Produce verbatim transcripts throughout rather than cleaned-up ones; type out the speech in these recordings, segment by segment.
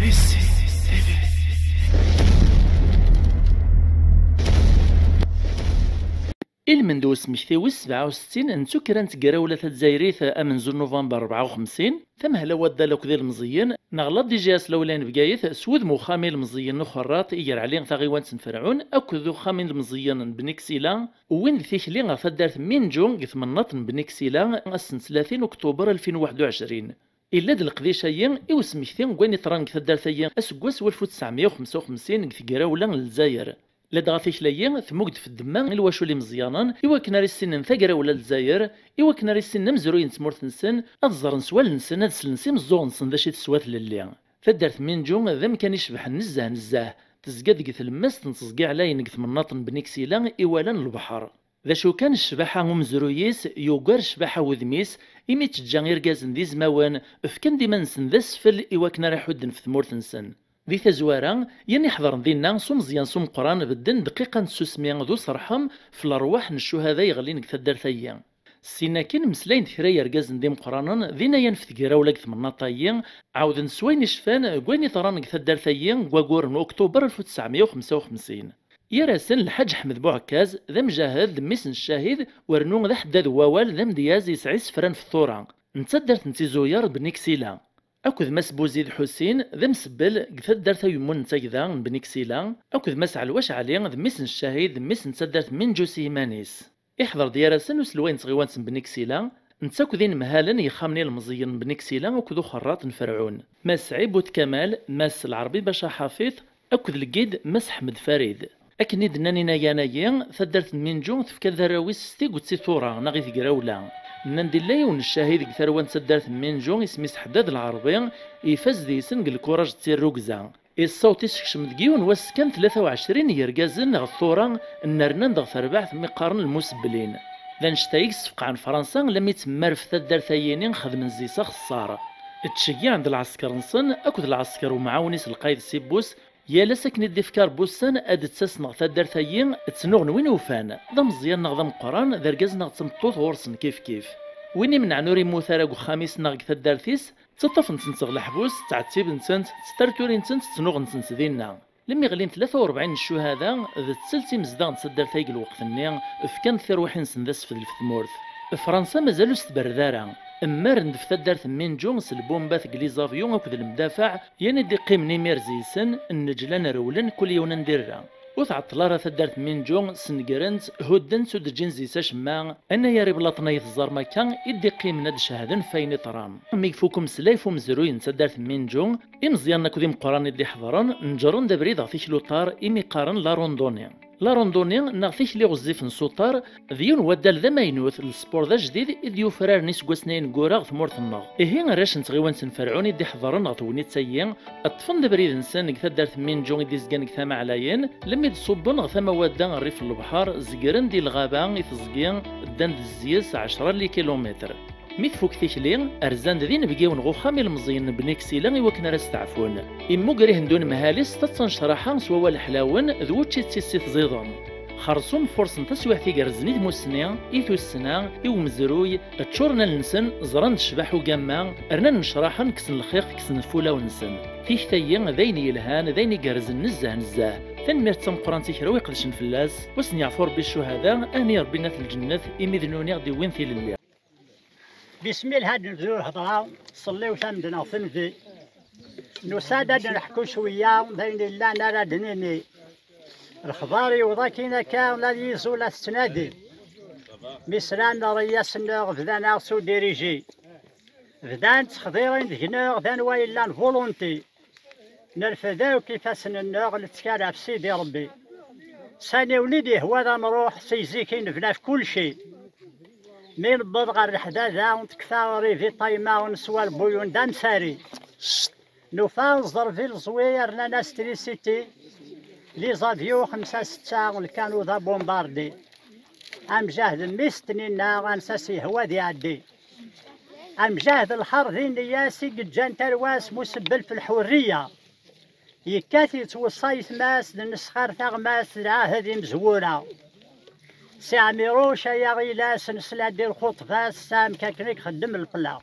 Ilmend n usmekti wis sebɛa u settin n tukkra n tgrawla tazzayrit amenzu n Nuvember rebɛa u xemsin, tamehla n waddal akked ilmeẓyen, neɣ la D G S Lawlaya n Bgayet s wudem uxxam ilmeẓyen n Uxerraṭ Iger Ɛli taɣiwant n Ferɛun akked uxxam ilmeẓyen n Bni Ksila, wwin-d tikli ɣer taddart n Minǧu deg tmennaṭ n Bni Ksila ass n tlatin uktuber alfin u waḥed u ɛecrin. Illa-d leqdic-ayi i usmekti n wayen iḍran deg taddart-ayi aseggas n walef u tesɛemya u xemsa u xemsin deg tegrawla n Lezzayer. Ladɣa tikla-yi temmug-d f ddemma i lwacul imeẓyanen i wakken ara issinen tagrawla n Lezzayer, i wakken ara issinen amezruy n tmurt-nsen, ad ẓren s wallen-nsen, ad slen s imeẓẓuɣen-nsen d acu i teswa tlelli. Taddart n Minǧu d amkan icebḥen nezzeh nezzeh, tezga deg tlemmast n teẓgi ɛlayen deg tmennaṭ n Bni Ksila iwalan lebḥer. D acu kan, ccbaḥa umezruy-is yugar ccbaḥa wudem-is, imi tt-teǧǧa irgazen d izmawen fkan-d iman-nsen d asfel i wakken ara ḥudden f tmurt-nsen. Di tazwara, yan iḥedren dinna s umeẓyan s umeqqran bedden dqiqa n tsusmi d userḥem f lerwaḥ n ccuhada yeɣlin deg taddart-ayi. Ssin akin mmeslayen-d kra yergazen d imeqqranen d inayan f tegrawla deg tmennaṭ-ayi, ɛawden s wayen i cfan deg wayen iḍran deg taddart-ayi deg waggur n uktuber alef u tesɛemya u xemsa u xemsin. Gar-asen Lḥaǧ Ḥmed Buɛekkaz, d amjahed, d mmi-s n ccahid, wernu d aḥeddad n wawal, d amedyaz, yesɛa isefra n ftura. N taddart n Tizuyer d Bni Ksila. Akked Mass Buzid Ḥusin, d amsebbel deg taddart Ayemmun n Tagda n Bni Ksila, akked Mass Ɛelwac Ɛli, d mmi-s n ccahid, d mmi-s n taddart Minǧu s yiman-is. Iḥḍer-d gar-asen uselway n tɣiwant n Bni Ksila, netta akked inemhalen yexxamen ilmeẓyen n Bni Ksila akked uxerraṭ n Ferɛun, Mass Ɛibud Kamal, Mass Lɛerbi Baca Ḥafiṭ, akked lgid Mass Ḥmed Farid. Akken i d-nnan inagan-agi, taddart n Minǧu tefka-d arraw-is s tiget i tura neɣ i tegrawla. Nnan-d illa yiwen n ccahid deg tarwa n taddart n Minǧu, isem-is Ḥeddad Lɛerbi, ifaz deg-sen deg lkuraj d tirrugza. Iṣṣawt isekcem deg yiwen wass kan tlata u ɛecrin n yergazen ɣer tura, nnernan-d ɣer terbaɛt mi qqaren lmusebblin. D annect-a i yessefqɛen Fransa lammi temmar f taddart-ayini xedmen zzis axeṣṣar. Ttceggiɛen-d lɛesker-nsen akked lɛesker umɛawen-is lqayed Sibbus, yal ass akken i d-ifka rebbu-sen ad d-ttasen ɣer taddart-ayi, ttnuɣen win ufan, d ameẓyan neɣ d ameqqran, d argaz neɣ d tameṭṭut ɣur-sen kifkif. Win imenɛen ur immut ara deg uxxam-is neɣ deg taddart-is, ttaṭṭafen-tent ɣer leḥbus, ttɛettiben-tent, ttterturin-tent, ttnuɣen-tent dinna. Lemmi ɣlin tlata u rebɛin n ccuhada, d ttelt imezdaɣ n taddart-ayi deg lweqt-nni, fkan tirwiḥin-nsen d asfel f tmurt. Fransa mazal ur s-tberred ara. Mmaren-d f taddart n Minǧu s lbumbat deg les avions akked lemdafaɛ, yan i d-iqqimen imir zeysen, nneǧlan rewlen kul yiwen anda irra. Ur tɛeṭṭel ara taddart n Minǧu, snegren-tt, hudden-tt, ur d-ǧǧin zis acemma. Anayer iblaṭen ay teẓẓarem akka i d-iqqimen ad d-cehden f ayen iḍran. Mi ifuk umeslay f umezruy n taddart n Minǧu, imeẓyanen akked imeqqranen i d-iḥeḍren neǧren-d abrid ɣer tikli uṭar imi qqaren la randonnée. La randonnée neɣ tikli ɣezzifen s uṭar d yiwen waddal d amaynut, lespur d ajdid i d-yufraren iseggasen-a ineggura ɣer tmurt-nneɣ. Ihi arrac n tɣiwant n Ferɛun i d-iḥeḍren ɣer tegnit-ayi, ṭṭfen-d abrid-nsen deg taddart n Minǧu i d-izgan deg tama ɛlayen, lemmi d-ṣubben ɣer tama wadda rrif n lebḥer, zegren di lɣaba i teẓgi, ddan-d zzis ɛecra n likilumitr. Mi tfuk tikli, rzan-d d inebgiwen ɣer uxxam ilmeẓyen n Bni Ksila i wakken ara steɛfun. Immugger ihendunen mhal-is taṭṭa n ccraḥa s wawal ḥlawen d wučči d tissit ẓiḍen. Xerṣum furṣen taswiɛt igerrzen i tmussni, i tussna, i umezruy, ččuren allen-nsen, ẓran-d ccbaḥ ugamma, rnan nnecraḥen, kksen lxiq, kksen f ulawen-nsen. Tikta-yi d ayen yelhan, d ayen igerrzen nezzeh nezzeh. Tanemmirt d tameqqrant i kra ur iqedcen fell-as, u sen-yeɛfu Rebbi ccuhada, ahni Rebbi n at lǧennet, imi d nuni i ɣ-d-iwwin tilelli. Bismillah ad nebdu lhedra, ṣelli u tamedneɣ tenbi. Nusa-d ad neḥku cwiya d ayen illan ara d-nini. Lexbar yewweḍ akkin akka, la d yiẓu la tettnadi. Mi slan ṛṛeyyas-nneɣ bdan-aɣ s udiriji. Bdan ttexdirin deg-neɣ d anwa yellan volonté. Nerfed akk ifassen-nneɣ, nettkal ɣef Sidi Ṛebbi. Sani wen-id-yehwa d amruḥ, si zik i nebna f kulci. Mi newweḍ ɣer leḥdada, tekfa ṛivita imaɣen s walbuyun d amsari. Nufa ẓẓerbil ẓwir, rnan-as trisiti, les avions xemsa setta, lkanu d abumbardi. Amjahed mmi-s tninna, ansa s-yehwa ad iɛeddi. Amjahed lḥerb d nneyya-s i yeǧǧan tarwa-s musebbel f lḥurriya. Yekkat yettweṣṣa ayetma-s d nesxar taɣmast d lɛahed imezwura. Si Ɛmiruc ay aɣilas nesla-d i lxuṭba-s, tesɛam akken i ixeddem lefla.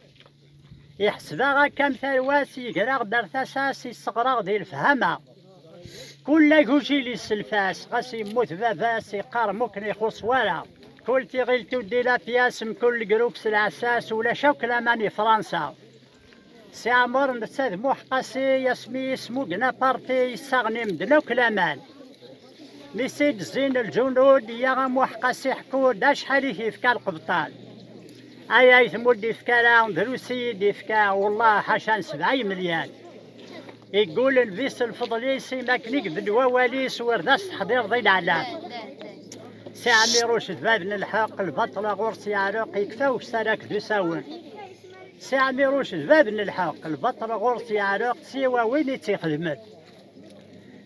Iḥseb-aɣ akka am tarwa-s, yegra-ɣ-d ar tasa-s, isseɣr-aɣ di lefhama. Kul agujil isself-as, ɣas yemmut baba-s, iqqar mukken ixuṣ wara. Kul tiɣilt tuddi lapyas, mkul legruk s lɛessas, ulac akk laman i Fransa. Si Ɛmur netta d Muḥ Qasi, asmi yesmuggen aparti, yessaɣen i medden akk laman. Mi s-id-zzin lǧunud, ya a Muḥ Qasi ḥku-d acḥal i t-yefka lqebṭan. Aya i tmud d-ifka ara, drus i yi-d-ifka, wellah ḥaca n sebɛa imelyan. Iggul nnbi s lfeḍl-is, i makken i ibedd wawal-is, ur d as-teḥdireḍ i leɛlam. Si Ɛmiruc d bab n lḥeqq, lbaṭel ɣur-s yeɛreq, yekfa ukessar akked usawen. Si Ɛmiruc d bab n lḥeqq, lbaṭel ɣur-s yeɛreq, siwa win i tt-ixedmen.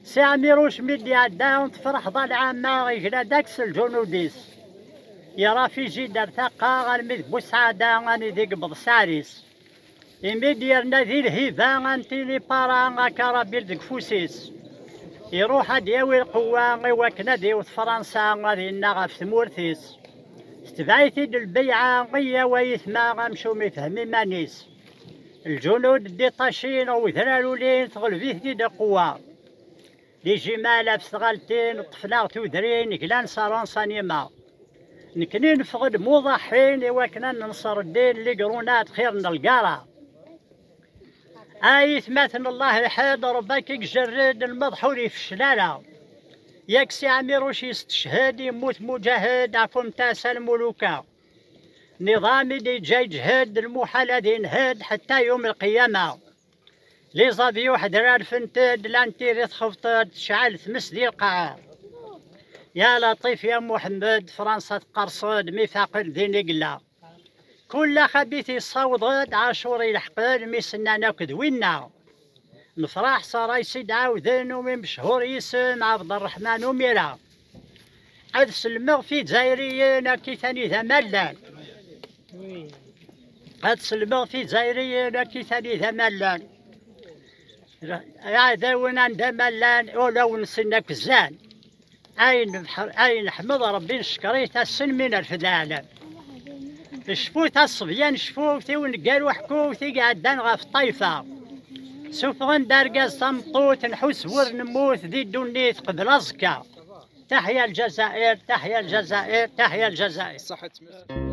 Si Ɛmiruc mi d-iɛedda, tefreḥ ḍa lɛamma, igla-d akk s lǧunud-is. Irafiji-d ar taqqa, armi d Busaɛda, anida i yewweḍ ssɛar-is. Imi d-yerna di lhiba, anti lipara, akarabil deg ufus-is. Iruḥ ad d-yawi lqewwa, i wakken ad iwet Fransa, ad yenna ɣef tmurt-is. Tetbeɛ-it-id lbeyɛa, i yaw ayetma, amcum ifhem iman-is. Lǧunud d-iṭacin, wedrar ulin, teɣleb-it-id lqewwa. Lijimal ɣef tɣaltin, ṭṭfen-aɣ tudrin, glan saran sanima. Nekni neffeɣ-d muḍaḥin, i wakken ad nenṣer ddin, ligrunat xir n lgara. Ay atmaten, Allah iḥed, Rebbi ad k-ijerred, lmeḍḥ ur ifeccel ara. Yak Si Ɛmiruc yesteched, yemmut muǧahed ɣef umtas a lmuluka. Niḍam i d-yeǧǧa yeǧhed, lmuḥal ad inhed ḥetta yum lqiyama. Liẓabyuḥ drarfent-d, lantiri txebṭ-d, tecɛel tmes di lqaɛa. Ya Laṭif ya Muḥemmed, Fransa tqerṣ-d, mi faqen din i yella. Kul axabit yessaweḍ-d, Ɛacur ilḥeq-d, mi s-nnan akk d winna. Nefraḥ Saray s-id-ɛawden, umi mechur yisem Ɛebderreḥman Umira. Ad sellmeɣ f Izzayriyen akkit anida ma llan. Ad sellmeɣ f Izzayriyen akkit anida ma llan. Iɛdawen anda ma llan, ulawen-nsen akk zzan. Ayen nḥ-, ayen neḥmed Rebbi neckeṛ-it ass-n mi nerfed lɛalam. Cfut a ṣṣebyan, cfut i uneggaru, ḥkut i iɛeddan ɣef ṭṭayfa. Sufɣen-d argaz tameṭṭut, nḥus wur nemmut di ddunit qbel aẓekka. Taḥya Lǧazair, taḥya Lǧazair, taḥya Lǧazair.